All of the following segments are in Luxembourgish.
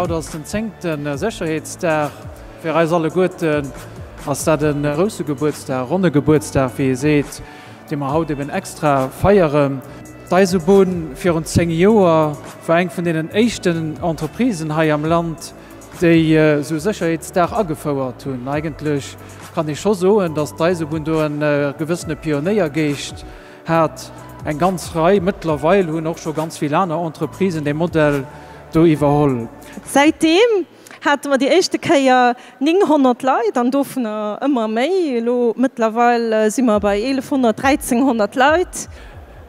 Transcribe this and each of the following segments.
Haut ass den zéngte Sécherheetsdag. Fir eis alleguerten ass dat e grousse Gebuertsdag, e ronne Gebuertsdag, wéi ee seet, dee mer haut eben extra feieren. D'Eisebunn virun 10 Joer war eng vun deenen éischten Entreprisen hei am Land, déi esou e Sécherheetsdag agefouert hunn. Eigentlech kann ee scho soen, datt d'Eisebunn do e gewëssene Pionéiergeescht hat. Eng ganz Rei, mëttlerweil hunn och scho ganz vill aner Entreprisen dee Modell do iwwerholl. Säitdeem hate mer déi éischte Kéier 900 Leit an dovunner ëmmer méi. Elo mëttlerweil si mer bei 1100, 1300 Leit.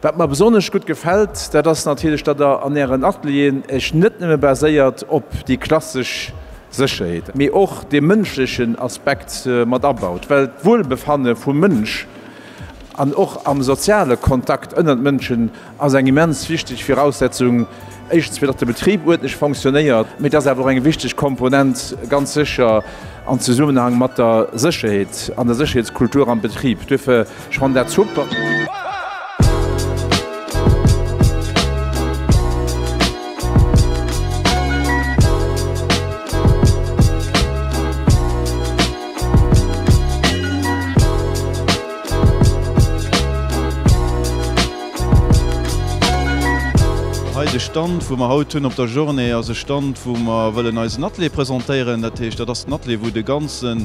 Wat mer besonnesch gutt gefält, dat ass natierlech, datt Der an Ären Atelieren Iech net nëmme baséiert op déi klassesch Sécherheet, mee och dee mënschlechen Aspekt mat abaut, well d'Wuelbefanne vum Mënsch an och am soziale Kontakt ënnert Mënschen ass eng immens wichteg Viraussetzung, éischtens fir datt de Betrib uerdentlech fonctionnéiert, mee et ass awer och eng wichteg Komponent ganz sécher an Zesummenhang mat der Sécherheet an der Sécherheetskultur am Betrib. Duerfir, ech fannen dat super. Hei de Stand wou mer haut hunn op der Journée ass e Stand wou mer wëllen eisen Atelier presentéieren. Dat heescht dat ass den Atelier wou de ganze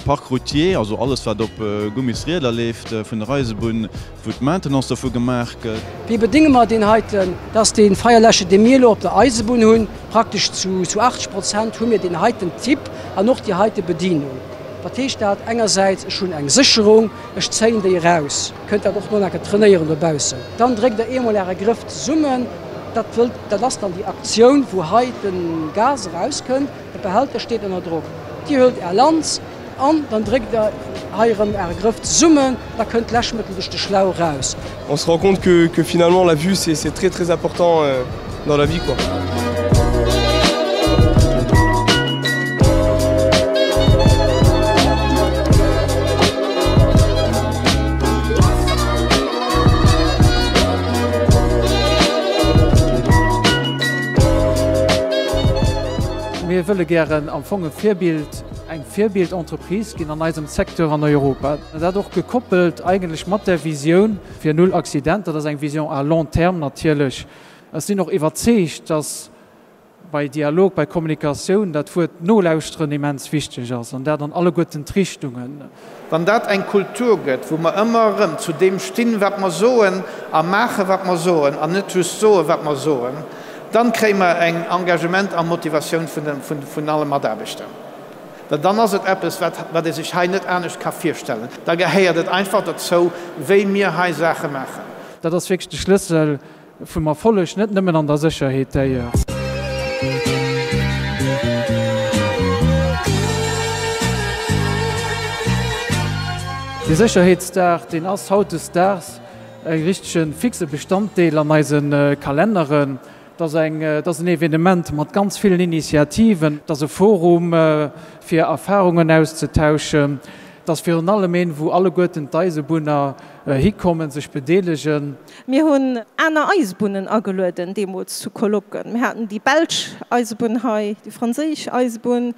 Parc routier, also alles wat op Gummisrieder leeft vun der Eisebunn, wou d'Maintenance dovu gemaach gëtt. Wéi bedénge mer deen heiten? Dat ass dee Feierläscher dee mir elo op der Eisebunn hunn. Praktesch zu 80 Prozent hu mir deen heiten Typ an och déi heite Bedienung. Wat heescht dat? Engersäits, ech hunn eng Sécherung, ech zéien déi eraus, kënnt dat och no enke trainéieren dobaussen. Dann dréckt Der eemol Äre Grëff zesummen, dat wëllt, dat ass dann déi Aktioun, wou hei de Gas erauskënnt, de Behälter steet ënner Drock. Dir huelt Är Lanz an dann dréckt Der hei erëm Äre Grëff zesummen, da kënnt d'Läschmëttel duerch de Schlauch eraus. On se rend compte que que finalement la vue c'est c'est très très important dans la vie quoi. Mir wëlle gären am Fong e Virbild, eng Virbild-Entreprise ginn an eisem Secteur an Europa. Dat och gekoppelt eigentlech mat der Visioun fir null Accidenter. Dat ass eng Vision à long terme natierlech. Ech sinn och iwwerzeegt, dass bei Dialog, bei Kommunikatioun dat Wuert nolauschteren immens wichteg ass, an dat an alleguerten d'Richtungen. Wann dat eng Kultur gëtt, wou mer ëmmer erëm zu deem stinn, wat mer soen, a maachen, wat mer soen, an net just soen, wat mer soen, dann kréie mer eng Engagement a Motivatioun vun alle Mataarbechter. Well dann ass et eppes, wat, wat ee sech hei net anescht ka virstellen. Da gehéiert et einfach dozou, wéi mir hei Saache maachen. Dat ass wierklech de Schlëssel vum Erfolleg, net nëmmen an der Sécherheet d'ailleurs. Dee Sécherheetsdag, deen ass hautdesdaags e richtege fixe Bestanddeel an eise Kalenneren. Et ass eng, et ass en Evenement mat ganz villen Initiativen, et ass e Forum fir Erfahrungen auszetauschen, et ass virun allem een, wou alleguerten d'Eisebunner hikommen, sech bedeelegen. Mir hunn aner Eisebunnen agelueden deemools zu Colloquen. Mir haten déi belsch Eisebunn hei, déi franséisch Eisebunn,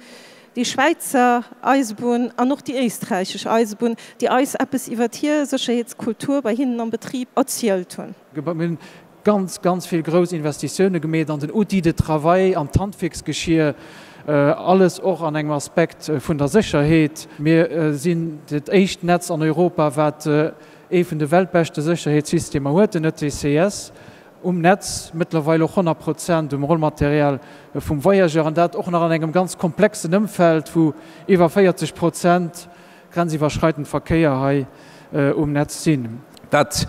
déi Schwäizer Eisebunn an och déi éisträichesch Eisebunn, déi eis eppes iwwert hir Sécherheetskultur bei hinnen am Betrib erzielt hunn. Mir hunn ganz, ganz vill grouss Investitioune gemeet an den Outil de travail, an d'Handwierksgeschier, alles och an engem Aspekt vun der Sécherheet. Mir sinn dat éischt Netz an Europa, wat ee vun de weltbeschte Sécherheetssystemer huet, den ETCS um Netz, mëttlerweil och 100 Prozent um Rollmaterial vum Voyageur, an dat och nach an engem ganz komplexen Ëmfeld, wou iwwer 40 Prozent grenziwwerschreitend Verkéier hei um Netz sinn. Wat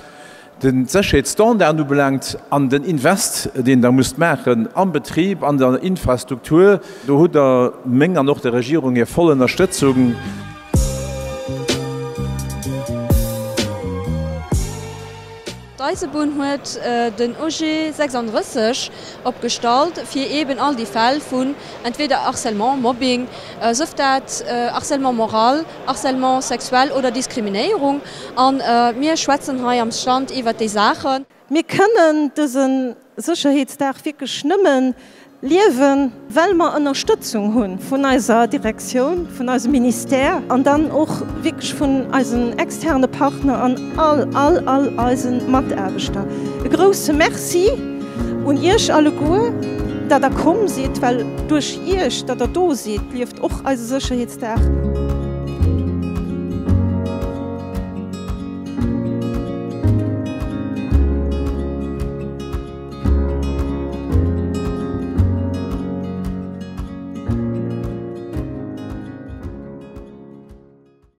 de Sécherheetsstandarden ubelaangt an den Invest, deen Der musst maachen am Betrib, an der Infrastruktur, do hutt Der meng an och der Regierung hir voll Ënnerstëtzung. D'Eisebunn huet den OG 36 opgestallt, fir eeben all déi Fäll vun entweder Harcèlement, Mobbing, sëf dat Harcèlement moral, Harcèlement sexuel oder Diskriminéierung. A mir schwätzen hei am Stand iwwert déi Saachen. Mir kënnen dëse Sécherheetsdag wierklech nëmme. Liewen, well mer Ënnerstëtzung hu vun eiser Direktioun, vun eisem Ministère an dann och wierklech vun eisen externe Partner an all, all, all eise Mataarbechter. E grouse Merci un Iech alleguer, datt Der komm sidd, well duerch Iech, datt Der do sidd, lieft och eise Sécherheetsdag.